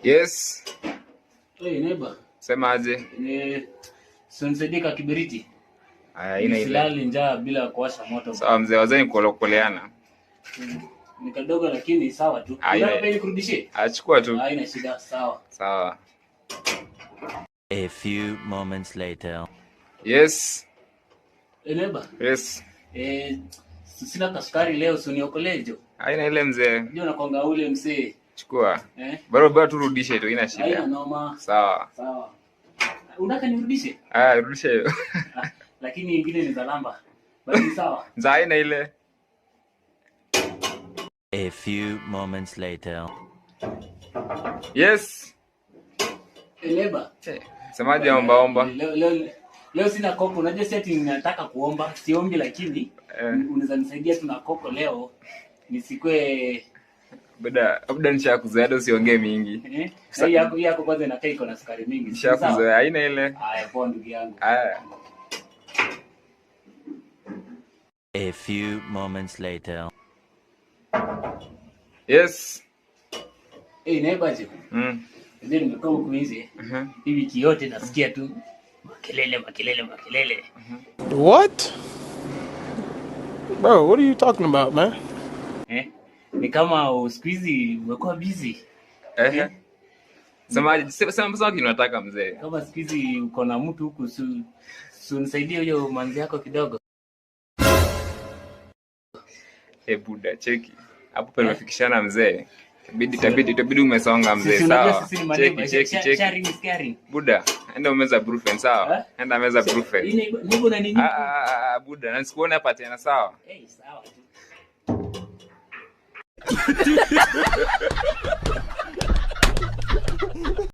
Yes, Hey, neighbor. Sema aje? Si unisaidie ka kiberiti. Aya, ina ile. Nisilale njaa bila kuwasha moto. Sawa mzee, wazee ni kuokoleana. Ni kadogo lakini sawa tu. Aya. Unataka pia nikurudishie? Achukua tu. Haina shida, sawa. Sawa. A few moments later. Yes. Hey, neighbor. Yes. Sina kasukari leo, si uniokolee jo. Haina ile mzee. Unajua unakuanga ule mzee. Chukua. Eh? Bado bado turudishe tu, ina Haina shida. noma. Sawa. Sawa. Unataka nirudishe? Aya, rudisha hiyo. Ah, lakini ingine ni zalamba. Basi sawa. Za haina ile. A few moments later. Yes. Hey, neighbor. Semaje omba omba? Leo sina koko. Unajua si ati ninataka kuomba, siombi lakini unaweza nisaidia tu na koko leo nisikwe. Buda nishakuzoea, hata usiongee mingi. Eh? Na hii yako kwanza inakaa iko na sukari mingi. Sawa. Nishakuzoea, haina ile. Haya, poa ndugu yangu. Aya. A few moments later. Yes. Eh, neighbor je. Ndio nimekuwa huku nje. Hii wiki yote nasikia tu makelele makelele makelele. What? Bro, what are you talking about, man? Eh? Ni kama siku hizi umekuwa busy. Eh. Semaje? Sema sema sema kitu unataka mzee. Kama siku hizi uko na mtu huku, su nisaidie huyo manzi yako kidogo. Eh, buda, cheki. Hapo pamefikishana mzee. Itabidi umesonga mzee, Sisi unajua sawa. sisi ni maneighbor. Cheki, cheki, cheki. Sharing is caring. Buda, enda umeza brufen, sawa? Eh? Enda meza brufen. Hii neighbor na nini? Ah, ah, ah, buda, na sikuone hapa tena, sawa? Eh, sawa tu.